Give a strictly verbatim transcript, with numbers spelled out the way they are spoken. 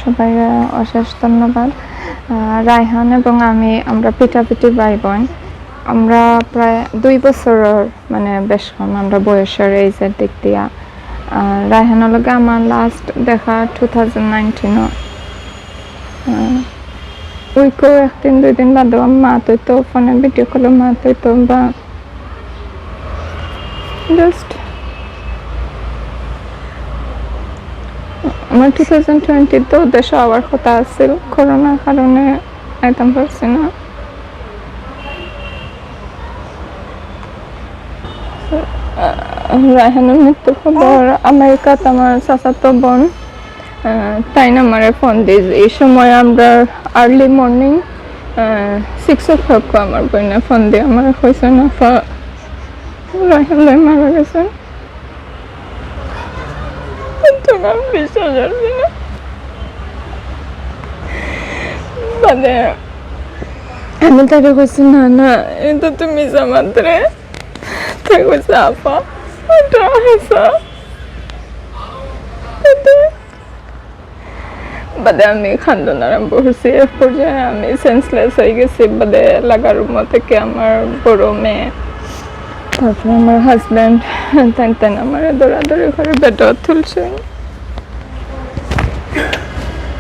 সবাইকে অশেষ ধন্যবাদ। আহ, রায়হান এবং আমি, আমরা পিটাপিটি ভাই বোন। আমরা প্রায় দুই বছরর, মানে, বেশ কম আমরা বয়সর, এইজর দিক দিয়া। আহ, রায়হানর লগে আমার লাস্ট দেখা টু থাউজেন্ড নাইনটিনও। আহ, উইকো একদিন দুই দিন বাদেও আমি মাত অইতো, ফোনে ভিডিও কলে মাত অইতো বা জাস্ট আমার টু থাউজেন্ড টোয়েন্টিতেও দেশো আওয়ার কথা আছিল, করোনার কারণে আইতাম পারছি না। আহ, রায়হানর মৃত্যুর খবর আমেরিকাত আমার চাচাতো বোন, আহ, তাইন আমারে ফোন দিস। এই সময় আমরা আর্লি মর্নিং সিক্স ও ক্লক। আমার বইনে ফোন দিয়া আমারে কইছইন, "আপা, রায়হান ভাই মারা গেছইন।" তোমার বিশ্বাস হচ্ছে না। মানে, আমি তারে কইছি, "না, না, এটা তুমি মিছা মাতরে।" তাই কইছে, "আপা, এটা হাছা।" বাদে আমি কান্দন আরম্ভ করছি। এক পর্যায়ে আমি সেন্সলেস হয়ে গেছি। বাদে লাগা রুম থেকে আমার বড় মেয়ে, তারপরে আমার হাজব্যান্ড, তাইন তাইন আমার দৌড়াদৌড়ি করে বেডও তুলছে।